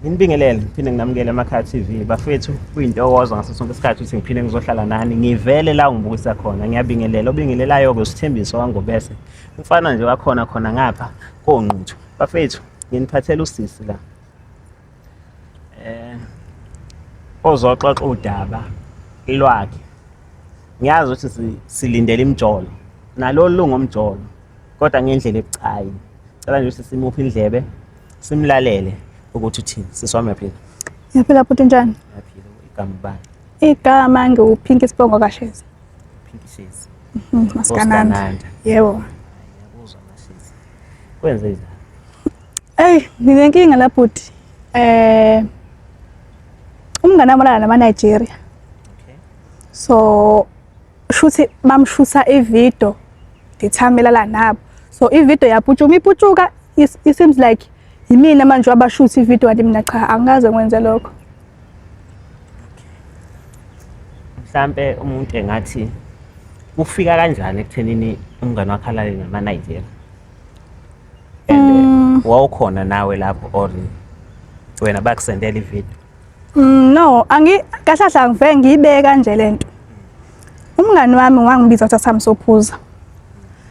Nginibingelele ngiphinde nginamukele emakhaya TV bafethu. Kuyintokozo ngaso sonke isikhathi ukuthi ngiphinde ngizohlala nani, ngivele la ungibukisa khona. Ngiyabingelela, obingelelayo-ke uSithembiso waNgobese, umfana nje wakhona khona ngapha koNquthu. Bafethu, nginiphathela usisi la ozoxoxa udaba lwakhe. Ngiyazi ukuthi silindele imijolo, nalolu lungomjolo, kodwa ngendlela ebucayi. Cela nje ukuthi simuphe indlebe, simlalele ukuthi uthini. Sisi wami, uyaphila? Ngiyaphila bhuti, njani? Uyaphila. Igama ubani? Igama ngiwuPinki, isibongo kaShezi. Pinki Shezi. Masikananda. Osikananda. Yebo. Ngiyakuzwa MaShezi. Kwenze njani? Ey, nginenkinga la bhuti. Umngane wami olala nama Nigeria. So shuthi bamshusa ivideo the time elala nabo. So ivideo yaputshuka, iputshuka it seems like yimina manje wabashutha ivideo, kanti mina cha, angikaze ngwenze lokho. Mhlambe umuntu engathi kufika kanjani ekuthenini umngane wakhe alale nama-Nigeria? And wawukhona nawe lapho or wena bakusendela ivideo? No, angi kahle kahle angivele ngiyibeke kanje lento. Umngani wami wangibiza ukuthi asambe sophuza.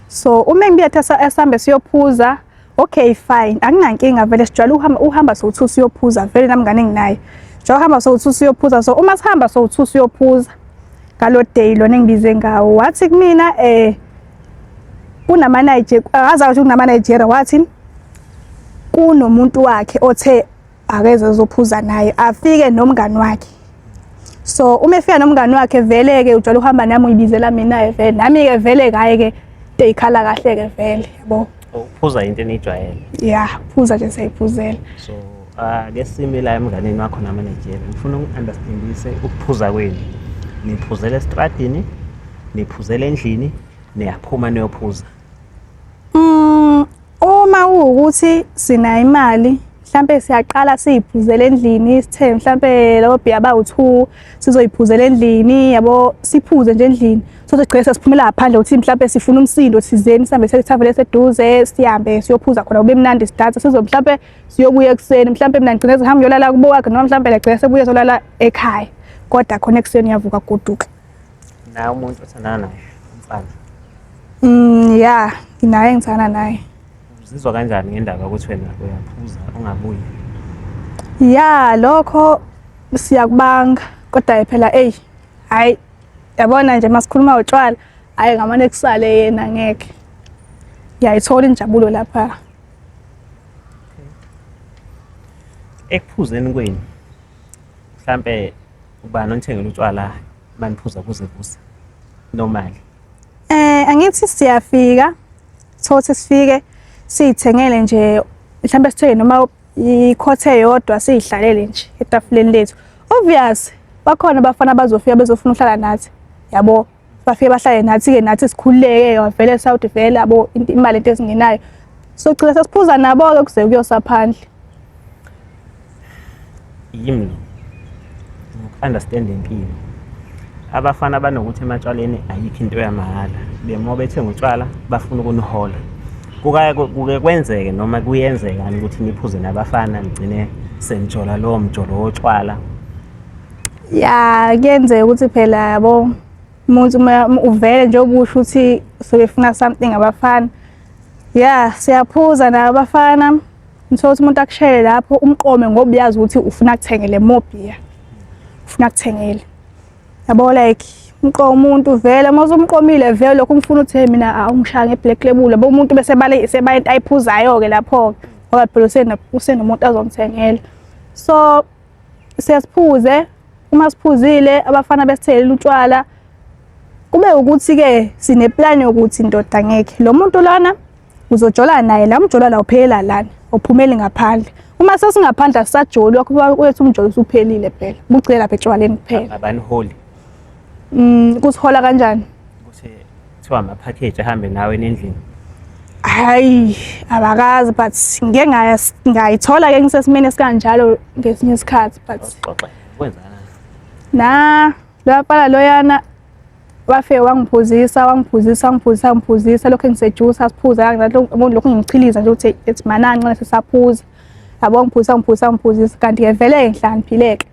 So uma engibiza ukuthi asambe siyophuza, okay fine, akunankinga vele, sijwayele uhamba sowu-two siyophuza vele nami nginaye. Sijwayele uhamba sowu-two siyophuza, so uma sihamba sowu-two siyophuza ngalo day lona engibize ngawo, wathi kumina kunama Nigeria, akazazi ukuthi kunama Nigeria, wathi kunomuntu wakhe othe akeze ezophuza naye, afike nomngani wakhe. So uma efika nomngani wakhe vele-ke ujwayele ukuhamba nami, uyibizela mina-ke vele, nami-ke vele kaye-ke into ey'khala kahle-ke vele, yabo. Uphuza into eniyijwayele. Ya, phuza nje, siyayiphuzela. So ake sime la emnganeni wakho nama-Nigeria. Ngifuna uku-understandise ukuphuza kwenu. Niphuzela estradini, niphuzela endlini, niyaphuma niyophuza? Uma kuwukuthi sinayo imali, mhlampe siyaqala siyiphuzele endlini, sithe mhlampe labo bhiya bawu-two sizoyiphuzela endlini, yabo, siphuze nje endlini. So sigcine sesiphumela ngaphandle ukuthi mhlampe sifuna umsindo thizeni, sihambe siyethaveni eseduze, sihambe siyophuza khona kube mnandi, sidanse, sizo mhlampe siyobuya ekuseni. Mhlampe mina ngigcine sihamba ngiyolala kubo wakhe, noma mhlampe ngigcine sebuye solala ekhaya, kodwa khona ekuseni uyavuka goduka. Naye umuntu othandana naye, umfana? Ya, nginaye engithanda naye. Uzizwa kanjani ngendaba yokuthi wena uyaphuza ungabuyi? Ya, lokho siyakubanga, kodwa phela eyi, hayi, yabona nje masikhuluma ngotshwala, hayi ngamane kusale yena, ngeke. Ngiyayithola injabulo lapha. Ekuphuzeni kwenu, mhlampe ubani onithengela utshwala maniphuza kuze kuse normally? Angithi siyafika, thothi sifike siyithengele nje, mhlambe sithenge noma ikhothe eyodwa, siyihlalele nje etafuleni lethu. Obvious bakhona abafana abazofika bezofuna ukuhlala nathi, yabo, bafike bahlale nathi-ke, nathi sikhululeke vele, sawuthi vele yabo imali into ezingenayo, so gcina sesiphuza nabo-ke kuze kuyosa phandle. Yimi lo ngoku-understand impilo, abafana banokuthi ematshwaleni ayikho into yamahhala. Bemo bethenga utshwala bafuna ukunihola. Kuke kwenzeke noma kuyenzeka ukuthi niphuze nabafana, nigcine senijola lowo mjolo wotshwala? Ya, kuyenzeka ukuthi phela yabo umuntu uma uvele nje obusho ukuthi sebefuna something abafana, ya, siyaphuza nabo abafana. Ngithola ukuthi umuntu akushele lapho umqome ngoba uyazi ukuthi ufuna kuthengele mobhiya, ufuna kuthengele, yabo, like umqome umuntu vele, uma usumqomile vele lokho umfuna uthi, "Hey, mina awungishaya nge-black label," yabo, umuntu bese bale seba into ayiphuzayo-ke lapho-ke, ngoba phela usenomuntu azomthengela. So siyasiphuze, uma siphuzile abafana besithelele utshwala, kube ukuthi-ke sineplan yokuthi ndoda ngekhe lo muntu lona uzojola naye, la umjola la uphelela lana, uphumeli ngaphandle. Uma sesingaphandle asisajoli, wakho wethu umjolo usuphelile phela, bugcine lapha etshwaleni kuphela. Abaniholi? Kusihola kanjani? Ukuthi kuthiwa ama-package ahambe nawe nendlini. Hayi, abakazi, but ngike ngayithola-ke ngisesimeni esikanjalo ngesinye isikhathi, but Awusixoxe, kwenzakalani? Na loya mfana loyana wafike wangiphuzisa, wangiphuzisa, wangiphuzisa, wangiphuzisa, lokhu engisejusa siphuza, umuntu lokhu ngimchiliza nje ukuthi ethi mananci sisaphuza. Yabo, ngiphuzisa ngiphuzisa ngiphuzisa, kanti-ke vele ngihlakaniphile-ke,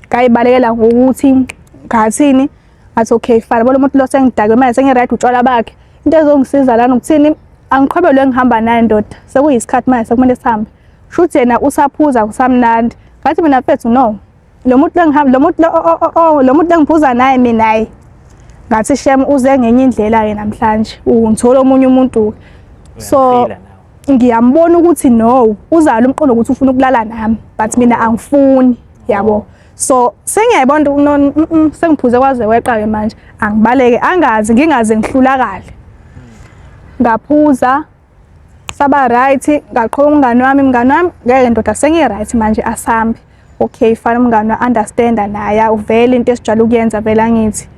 ngayibalekela ngokuthi ngathini, ngathi okay fine, yabo lo muntu lo sengidakwe manje, sengi-right utshwala bakhe, into ezongisiza lana ukuthini, angiqhubele lo engihamba naye ndoda, sekuyisikhathi manje sekumele sihambe. Shuthi yena usaphuza kusamnandi. Ngathi mina mfethu no, lo muntu lengihamba lo muntu lo muntu engiphuza naye mina, hayi, ngathi shem uze ngenye indlela-ke namhlanje, ungithola omunye umuntu-ke. So Uyafila nawe. Ngiyambona ukuthi no, uzalo umqondo ukuthi ufuna ukulala nami, but mina angifuni, yabo. So sengiyayibona ukuthi no, sengiphuze kwaze weqa-ke manje, angibaleke, angazi ngingaze ngihlulakale. Ngaphuza saba right, ngaqhubeka umngani wami, mngani wami, ngeke ndoda, sengi-right manje, asambe. Okay fine, umngani wa-understanda naye, uvele into esijwayele ukuyenza vele, angithi.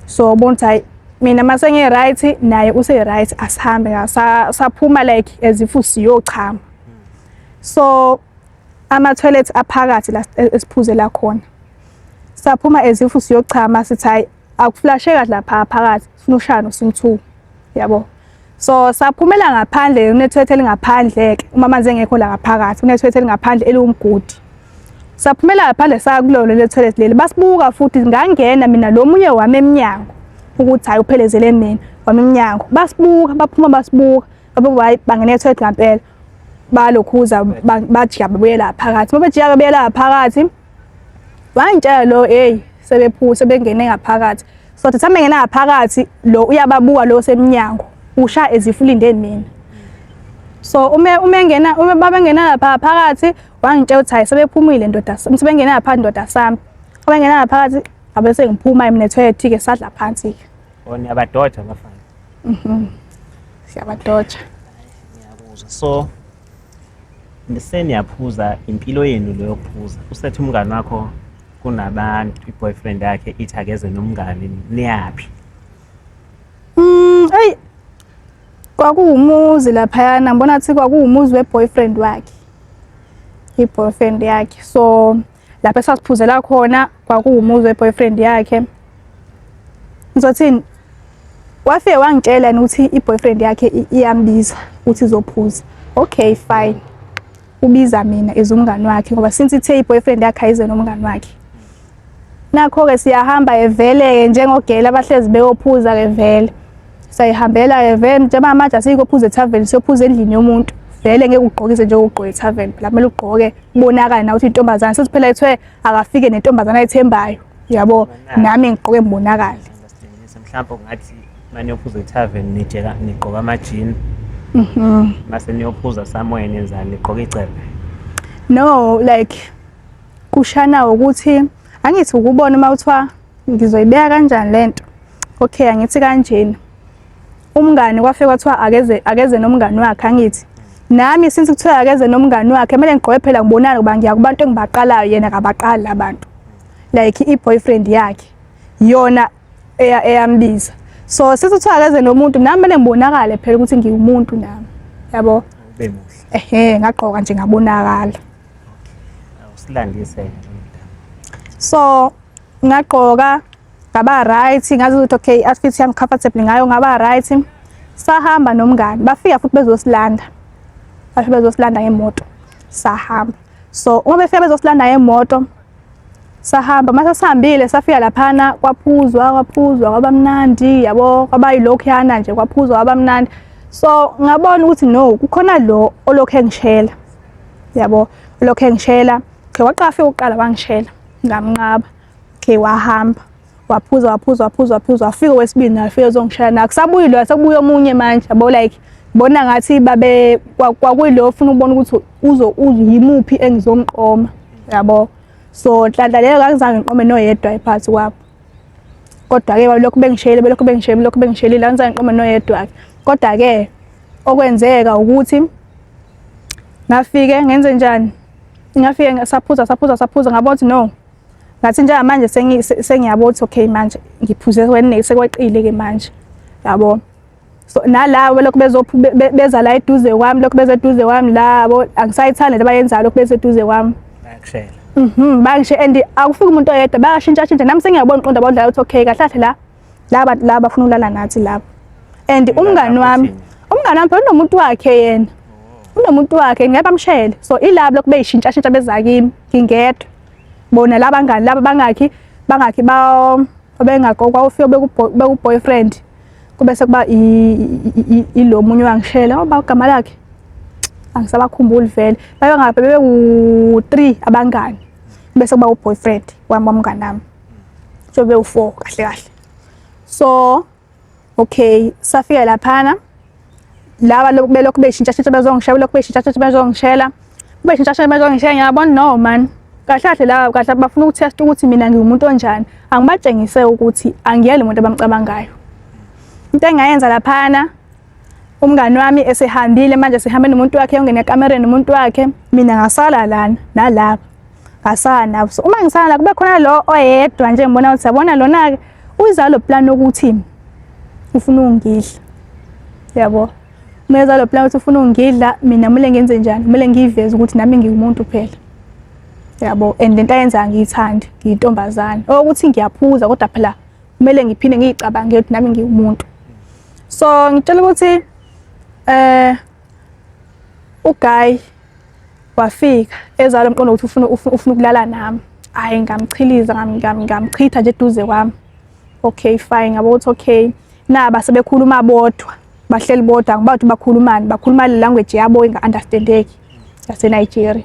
So ubona ukuthi hayi, mina uma sengi-right naye use-right, asihambe. Saphuma like as if siyochama. So ama-toilet aphakathi la esiphuzela khona, saphuma as if siyochama, sithi hayi, akuflashe kahle lapha phakathi, sifuna ushaya nosim-two, yabo. So saphumela ngaphandle, kunethoyilethi elingaphandle-ke, uma amanzi engekho la ngaphakathi, kunethoyilethi elingaphandle eliwumgodi. Saphumela ngaphandle, saya kulolo leli toilet leli, basibuka futhi. Ngangena mina, lo munye wami emnyango ukuthi hhayi, uphelezele mina, wami emnyango, basibuka, baphuma basibuka, babuka, hhayi, bangena ethoyilethi ngampela, balokhuza, bajika babuyela phakathi. Uma bejika babuyela phakathi, wangitshela lo, hey, sebephuza, sebengene ngaphakathi. So the time engena ngaphakathi, lo uyababuka lo semnyango, usha as if ulinde mina. So uma engena, uma babengena lapha phakathi, wangitshela ukuthi hayi, sebephumile ndoda, sebengena lapha ndoda sami. Uma engena ngaphakathi, abe sengiphuma mina ethoyilethi-ke, sadla phansi-ke. Oh, niyabadoja abafana. Siyabadoja. Ngiyakuzwa. So seniyaphuza, impilo yenu leyo kuphuza. Usethi umngani wakho kunabantu, i-boyfriend yakhe ithi akeze nomngani, niyaphi? Eyi, kwakuwumuzi laphayana, ngibona ngathi kwakuwumuzi we-boyfriend wakhe, i-boyfriend yakhe. So lapho esasiphuzela khona kwakuwumuzi we-boyfriend yakhe. Ngizothini, wafike wangitshela yena ukuthi i-boyfriend yakhe iyambiza ukuthi izophuza. Okay fine, ubiza mina as umngani wakhe, ngoba since ithe i-boyfriend yakhe ayize nomngani wakhe. Nakho-ke siyahamba evele-ke njengogela abahlezi beyophuza-ke vele, sayihambela-ke vele, njengoba manje asiyikophuza ethaveni, siyophuza endlini yomuntu. Vele ngeke ugqokise njengokugqoka ethaveni phela, kumele ugqoke kubonakale nawe ukuthi intombazane, sithi phela kuthiwe akafike nentombazane ayithembayo, yabo, nami ngigqoke ngibonakale. Mhlawumbe ungathi maniyophuza ethaveni nijeka nigqoka ama-jean. Mase niyophuza somewhere nenzani, nigqoka icebe. No, like kushana ukuthi angithi ukubona uma kuthiwa ngizoyibeka kanjani lento. Okay, angithi kanjena, umngani kwafike kwathiwa akeze nomngani wakhe, angithi nami since kuthiwa akeze nomngani wakhe, kumele ngigqoke phela ngibonane, ngoba ngiya kubantu engibaqalayo, yena akabaqali labantu, like i-boyfriend yakhe yona eyambiza. So sithi kuthiwa akeze nomuntu, nami kumele ngibonakale phela ukuthi ngiwumuntu nami, yabo. Ube muhle. Ehe, ngagqoka nje ngabonakala. Awusilandise. So ngagqoka ngaba right, ngazi ukuthi okay, i-outfit yami comfortable ngayo, ngaba right. Sahamba nomngani, bafika futhi bezosilanda, bafika bezosilanda ngemoto, sahamba. So uma befika bezosilanda ngemoto, sahamba. Mase sihambile, safika laphana, kwaphuzwa, kwaphuzwa kwaba mnandi, yabo, kwaba yilokhuyana nje, kwaphuzwa kwaba mnandi. So ngabona ukuthi no, kukhona lo olokhu engishela, yabo, olokhu engishela. Okay, waqala afika uqala wangishela, ngamnqaba. Okay, wahamba, waphuza, waphuza, waphuza, waphuza, wafika wesibili naye, afika ezongishela nakho, sabuyi lo, sekubuya omunye manje, yabo. Like bona ngathi babe kwakuyilo ofuna ukubona ukuthi uzo yimuphi engizomqoma, yabo. So nhlanhla leyo kangizange ngiqome noyedwa phakathi kwabo, kodwa-ke balokhu bengishayile, belokhu bengishayile, belokhu bengishayelile, angizange ngiqome noyedwa-ke. Kodwa-ke okwenzeka ukuthi ngafike ngenze njani, ngafike saphuza, saphuza, saphuza, ngabona ukuthi no, ngathi njengamanje sengiyabona ukuthi okay, manje ngiphuze sekweqile-ke manje, yabo. So nalabo lokhu beza la eduze kwami, lokhu beza eduze kwami labo, angisayithandi lento abayenzayo, lokhu beza eduze kwami. Bayakushela. Bangishe, and akufiki umuntu oyedwa, bayashintsha shintsha. Nami sengiyabona uqonda abadlala ukuthi okay, kahle kahle la laba laba bafuna ukulala nathi labo. And umngani wami, umngani wami phela unomuntu wakhe yena. Unomuntu wakhe ngeke bamshele. So ilabo lokhu beyishintsha shintsha beza kimi ngingedwa. Bona labangani laba bangakhi bangakhi ba bengakho kwawufika beku boyfriend kube sekuba ilo munye wangishela ngoba igama lakhe angisabakhumbuli vele. Babe ngapha bebewu 3 abangani bese kuba u-boyfriend wami wamngani wami. So bewu 4 kahle kahle. So okay, safika laphana laba lokhu belokhu beshintsha shintsha bezongishela, lokhu beshintsha shintsha bezongishela, beshintsha shintsha bezongishela. Ngiyabona no man, kahle kahle laba kahle bafuna ukutest ukuthi mina ngiwumuntu onjani. Angibatshengise ukuthi angiyele umuntu abamcabangayo. Into engayenza laphana, umngani wami esehambile manje, sihambe nomuntu wakhe, ongena ekamereni nomuntu wakhe, mina ngasala lana nalapha, ngasala nabo. So uma ngisala la kube khona lo oyedwa nje ngibona ukuthi yabona lona-ke uza lo plan ukuthi ufuna ungidla, yabo. Uma eza lo plan ukuthi ufuna ungidla, mina kumele ngenze njani? Kumele ngiyiveze ukuthi nami ngiwumuntu phela, yabo. And lento ayenza ngiyithandi, ngiyintombazane okuthi ngiyaphuza, kodwa phela kumele ngiphinde ngiyicabange ukuthi nami ngiwumuntu. So ngitshela ukuthi uguy wafika ezala umqondo ukuthi ufuna ukulala nami. Hayi, ngamchiliza, ngamchitha nje eduze kwami. Okay fine, ngabo ukuthi okay, naba sebekhuluma bodwa, bahleli bodwa, ngiba ukuthi bakhulumani, bakhuluma le language yabo inga-understandeki yase Nigeria.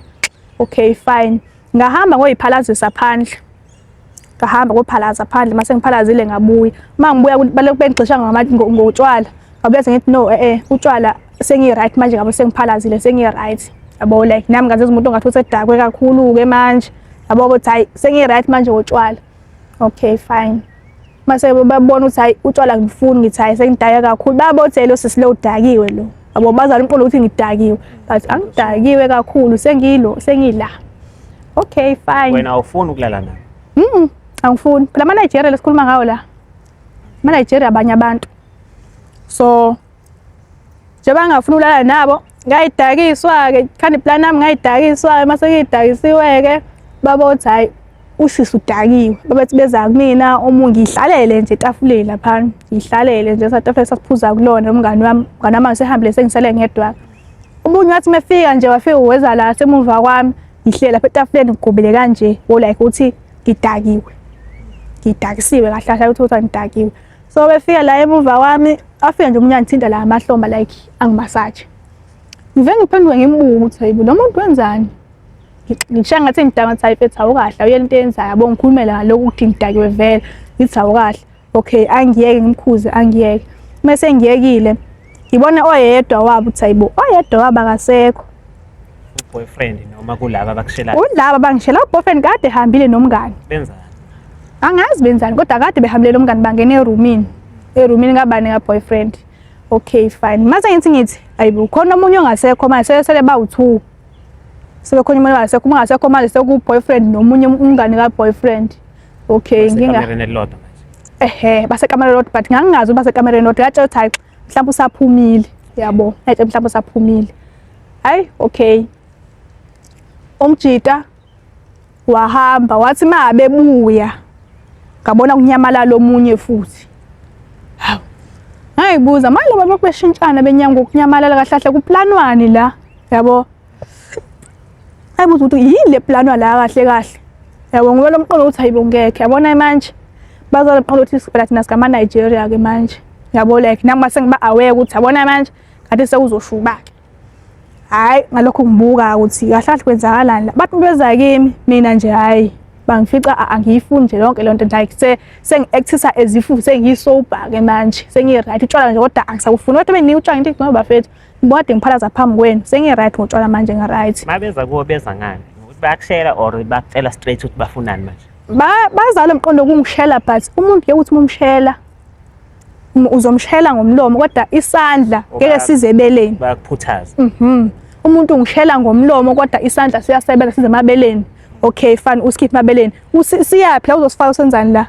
Okay fine, ngahamba ngoyiphalazisa phandle, ngahamba ngophalaza phandle. Mase ngiphalazile ngabuya, uma ngibuya balokhu bengigxisha ngotshwala. Ngabuya sengithi no, utshwala sengi-right manje, ngabe sengiphalazile sengi-right, yabo. Like nami ngazenza umuntu ongathi usedakwe kakhulu-ke manje, yabo, ukuthi hayi sengi-right manje ngotshwala. Okay fine, mase babona ukuthi hayi utshwala ngifuni, ngithi hayi sengidake kakhulu, babothi lo sisi lo udakiwe lo, yabo. Bazala umqondo ukuthi ngidakiwe, but angidakiwe kakhulu, sengilo sengila. Okay fine. Wena awufuni ukulala naye? Angifuni phela ama Nigeria lesikhuluma ngawo la, ama Nigeria abanye abantu. So njengoba ngingafuni ukulala nabo, ngayidakiswa-ke khani plan yami, ngayidakiswa-ke. Mase ngiyidakisiwe-ke babothi hhayi usisi udakiwe, babethi beza kumina uma ngihlalele nje etafuleni laphana, ngihlalele nje satafuleni sasiphuza kulona umngani wami. Umngani wami usehambile, sengisele ngedwa. Omunye wathi mefika nje wafika weza la semuva kwami, ngihleli lapha etafuleni ngigobile kanje, wo like ukuthi ngidakiwe, ngidakisiwe kahle kahle ukuthi ngidakiwe. So befika la emuva kwami, afika nje omunye angithinta la amahlombe like angimasaje. Ngivele ngiphenduke ngimbuke ukuthi hayibo lo muntu wenzani, ngishaya ngathi ngidaka, ngathi hayi mfethu awukahle, awuyena into eyenzayo, yabo. Ngikhulumela ngalokhu ukuthi ngidakiwe vele, ngithi awukahle. Okay, angiyeke ngimkhuze, angiyeke. Mase ngiyekile ngibona oyedwa wabo ukuthi hayibo oyedwa wabo akasekho. Boyfriend noma kulaba abakushelayo? Kulaba bangishela, boyfriend kade ehambile nomngani. Benzani? Angazi benzani, kodwa kade behambile nomngani, bangena erumini, erumini kabani? Ka boyfriend. Okay fine, mase ngithi ayibo khona omunye ongasekho manje, sele bawu2, sebekhona umuntu ongasekho, uma ngasekho manje seku boyfriend nomunye umngani ka boyfriend. Okay, nginga Basekamereni elilodwa manje? Ehe, basekamereni lodwa, but ngangingazi ukuthi basekamereni lodwa. Yatshela ukuthi hayi mhlawumbe usaphumile, yabo, yatshela mhlawumbe usaphumile. Hayi okay, umjita wahamba, wathi mabebuya ngabona kunyamalala omunye futhi. Hawu, ngayibuza manje laba lokhu beshintshana benyanga ngokunyamalala, kahle kahle kuplanwani la, yabo? Ayibuza ukuthi yini le planwa la kahle kahle, yabo, ngoba lo mqondo ukuthi hayibo ngekhe, yabona manje bazala mqondo ukuthi phela thina sigama Nigeria ke manje, yabo. Like nami mase ngiba aware ukuthi yabona manje ngathi sekuzoshuba ke. Hayi, ngalokho ngibuka ukuthi kahle kahle kwenzakalani la. Bathi beza kimi mina nje, hayi bangifica angiyifuni nje yonke lento nje, like sengi-actisa as if sengiyi-sober ke manje, sengi-right utshwala nje kodwa angisakufuni. Kodwa benginika utshwala ngithi ngoba bafethu ngibode ngiphalaza phambi kwenu, sengi-right ngotshwala manje, nga-right. Mabeza kuwo beza ngani? Ukuthi bayakushela or bakutshela straight ukuthi bafunani manje? Bazala umqondo wokungishela, but umuntu ngeke uthi umshela, uzomshela ngomlomo kodwa isandla ngeke size ebeleni. Bayakuphuthaza? Umuntu ungishela ngomlomo kodwa isandla siyasebenza size emabeleni. Okay fine, usikhiphe emabeleni, siyaphi la uzosifaka, usenzani la?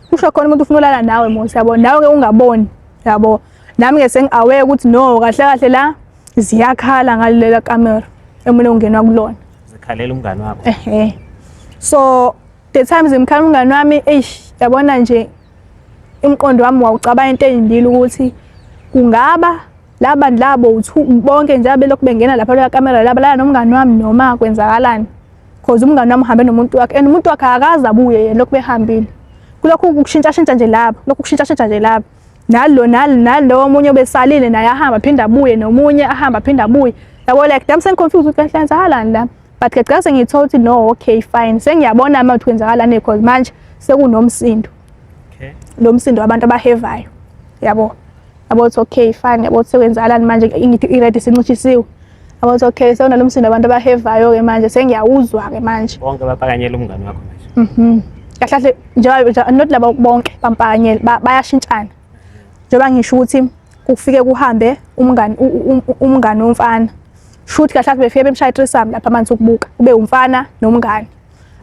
Kusho khona umuntu ufuna ulala nawe mos, yabo, nawe ke ungaboni, yabo. Nami ke sengi-aware ukuthi no, kahle kahle la ziyakhala ngalela kamera emele ungenwa kulona. Zikhalela umngani wakho? Ehe. So the times ngimkhala umngani wami, eish, yabona nje umqondo wami wawucabanga into ezimbili ukuthi kungaba Laba labo uthu bonke nje abelokhu bengena lapha leya kamera laba laya nomngani wami noma kwenzakalani. Cause umngani wami uhambe nomuntu wakhe and umuntu wakhe akaze abuye yena lokhu behambile. Kulokhu kushintsha shintsha nje laba, lokhu kushintsha shintsha nje laba. Nalo nalo nalo omunye obesalile naye ahamba aphinde abuye nomunye ahamba aphinde abuye. Yabo like nami sengiconfused ukuthi kahle kwenzakalani la. But ke gcina sengithola ukuthi no okay fine sengiyabona manje ukuthi kwenzakalani because manje sekunomsindo. Okay. Lo msindo wabantu abahevayo. Yabo. Yabo ukuthi okay fine yabo ukuthi sekwenzakalani manje ngithi i-radio isincishisiwe. Yabo ukuthi okay sekunalo msindo wabantu abahevayo ke manje sengiyawuzwa ke manje. Bonke bapakanyela umngani wakho manje. Kahle kahle njengoba not laba bonke bampakanyela bayashintshana. Njengoba ngisho ukuthi kufike kuhambe umngani umngani womfana. Shuthi kahle kahle befike bemshaya threesome lapha manje ukubuka kube umfana nomngani.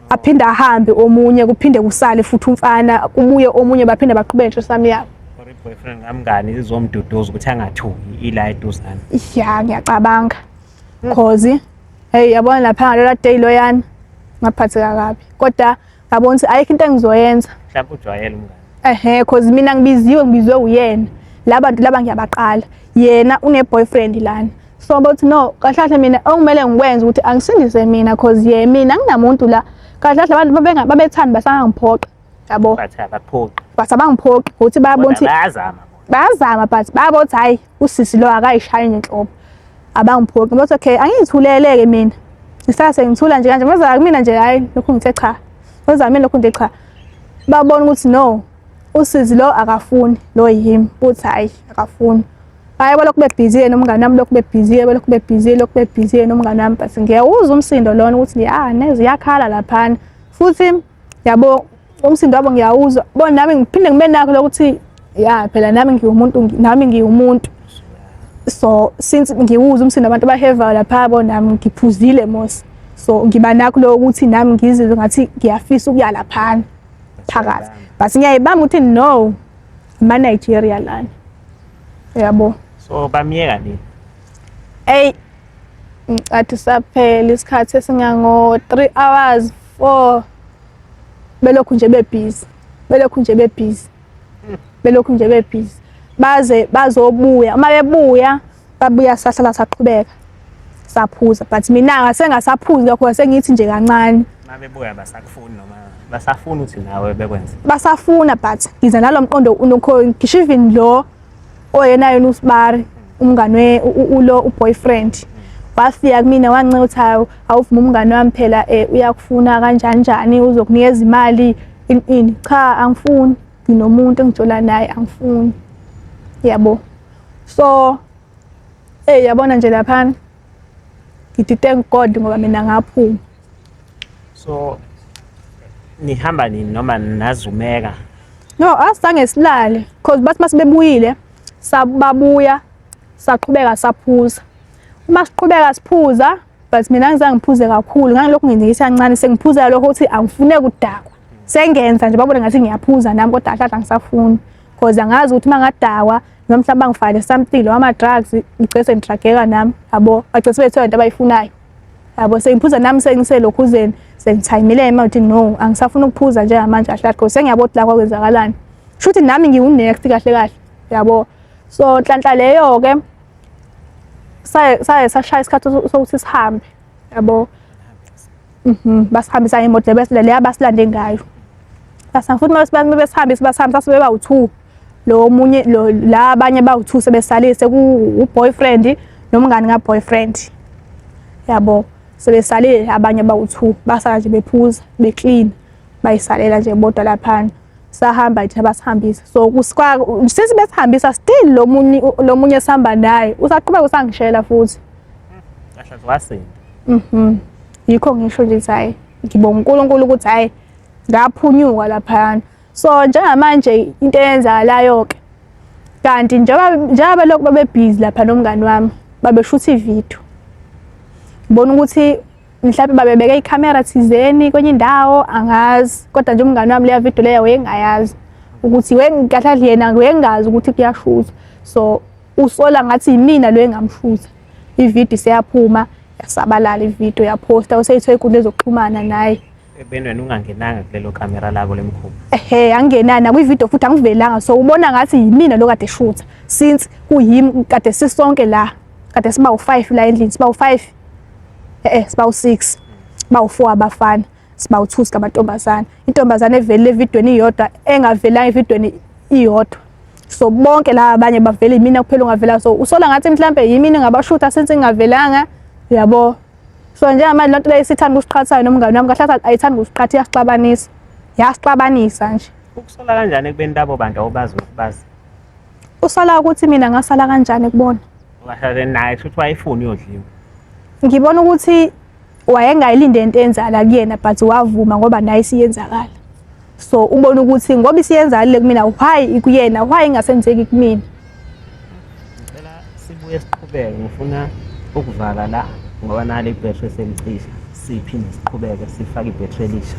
Aphinde ahambe omunye kuphinde kusale futhi umfana kubuye omunye baphinde baqhubeke threesome yabo. Or i-boyfriend kamngani izomduduza ukuthi angathuki ila eduzane. Ya ngiyacabanga. Cause hey yabona lapha ngalola day loyana ngaphatheka kabi. Kodwa ngabona ukuthi ayikho into engizoyenza. Mhlawumbe ujwayele umngani. Ehhe cause mina ngibiziwe ngibizwe uyena. Laba bantu laba ngiyabaqala. Yena une boyfriend lana. So bathi no kahle kahle mina okumele ngikwenze ukuthi angisindise mina cause ye mina nginamuntu la. Kahle kahle abantu babenga babethanda basangangiphoqa. Yabo. Bathi abaphoqi. Bathi abangiphoqi ukuthi bayabona ukuthi Bayazama bona. Bayazama but bayabona ukuthi hayi usisi lo akayishayi ngenhlobo. Abangiphoqi. Bathi okay angiyithulele ke mina. Ngisase sengithula nje kanje baza kumina nje hayi lokhu ngithe cha. Baza mina lokhu ngithe cha. Babona ukuthi no usizi lo akafuni lo yimi uthi hayi akafuni. Hayi balokhu bebhiziye nomngane wami lokhu bebhiziye balokhu bebhiziye lokhu bebhiziye nomngane wami but ngiyawuzwa umsindo lona ukuthi ya neze iyakhala laphana futhi yabo umsindo wabo ngiyawuzwa bona nami ngiphinde ngibe nakho lokuthi ya phela nami ngiwumuntu nami ngiwumuntu so since ngiwuzwa umsindo abantu abahevayo lapha bo nami ngiphuzile mos so ngiba nakho lokuthi nami ngizizwe ngathi ngiyafisa ukuya laphana phakathi but ngiyayibamba ukuthi no ama Nigeria lana yabo. So bamyeka nini? Ey ngicathi saphela isikhathi esingango 3 hours 4 belokhu nje bebhizi belokhu nje bebhizi belokhu nje bebhizi baze bazobuya uma bebuya babuya sahlala saqhubeka saphuza but mina ngasengasaphuzi kakhulu sengithi nje kancane. Mabebuya basakufuni noma basafuna ukuthi nawe bekwenze? Basafuna but ngiza nalomqondo unokho ngisho even lo oyena yena usibari umngane ulo uboyfriend wafika kumina wancenga ukuthi hawu awuvuma umngane wami phela uyakufuna kanjani njani uzokunikeza imali ini ini. Cha angifuni nginomuntu engijola naye angifuni yabo. So yabona nje laphana ngithi thank God ngoba mina ngaphuma. So nihamba nini noma nazumeka? No, asizange silale because bathi masebebuyile sababuya saqhubeka saphuza. Uma siqhubeka siphuza but mina ngizange ngiphuze kakhulu ngangilokhu ngindikisa kancane sengiphuza lokho ukuthi angifune kudakwa. Sengenza nje babone ngathi ngiyaphuza nami kodwa kahle angisafuni because angazi ukuthi uma ngadakwa noma mhlawumbe bangifakele something lo ama drugs ngigcine sengidrageka nami yabo bagcine sebethola into abayifunayo yabo. Sengiphuza nami sengiselokhuzeni sengithayimile uma ukuthi no angisafuni ukuphuza njengamanje kahle kahle because sengiyabona ukuthi la kwakwenzakalani shuthi nami ngiwu-next kahle kahle yabo. So nhlanhla leyo ke saye sashaya isikhathi sokuthi sihambe yabo. Basihambisa ngemoto le leya basilande ngayo. Basa futhi uma besihambisa basihambisa sasebe bawu-2 lo omunye lo la abanye bawu-2 sebesalile ku-boyfriend nomngani ka-boyfriend yabo. Sebesalile abanye bawu-2 basala nje bephuza beclean bayisalela nje bodwa laphana. Sahamba thina basihambisa so since besihambisa still lo munye lo munye esihamba naye usaqhubeka usangishela futhi. Kahle wasinda. Yikho ngisho nje ukuthi hayi ngibonga uNkulunkulu ukuthi hayi ngaphunyuka laphana. So njengamanje into eyenzakalayo ke kanti njengoba lokhu babe busy lapha nomngani wami babeshutha ivideo. Ngibona ukuthi mhlawumbe babebeke ikhamera thizeni kwenye indawo angazi kodwa nje umngani wami leya video leyo wayengayazi ukuthi kahle kahle yena wayengazi ukuthi kuyashuthwa. So usola ngathi yimina lo engamshutha. Ivideo seyaphuma yasabalala ivideo yaphosta useyithola inkundla ezokuxhumana naye. Ekubeni wena ungangenanga kulelo kamera labo lemkhuba. Ehhe, angingenani nakwividiyo futhi angivelanga, so ubona ngathi yimina lo kade eshutha since kuyimi kade sisonke la, kade siba u-5 la endlini, siba u-5 siba u-6, siba u-4 abafana, siba u-2 sikamantombazane. Intombazane evelile evidweni iyodwa, engavelanga evidweni iyodwa. So bonke laba abanye bavele, yimina kuphela ongavela. So usola ngathi mhlambe yimina engabashutha since ngingavelanga, uyabo. So njengamanje lonto leyo isithanda ukusiqhathayo nomngane wami, kahle kahle ayithandi ukusiqhatha, iyasixabanisa, yasixabanisa nje. Ukusola kanjani ekubeni labo bantu awubazi nokubazi? Usola ukuthi mina ngasala kanjani kubona. Ungahlale naye kusho ukuthi wayefuna uyodliwa. Ngibona ukuthi wayengayilinde into enzala kuyena, but wavuma ngoba naye isiyenzakala. So ubona ukuthi ngoba isiyenzakalile kumina, why kuyena, why ingasenzeki kumina? Ngicela sibuye siqhubeke, ngifuna ukuvala la ngoba nale ibhethri selicisha, siphinde siqhubeke sifake ibhethri elisha.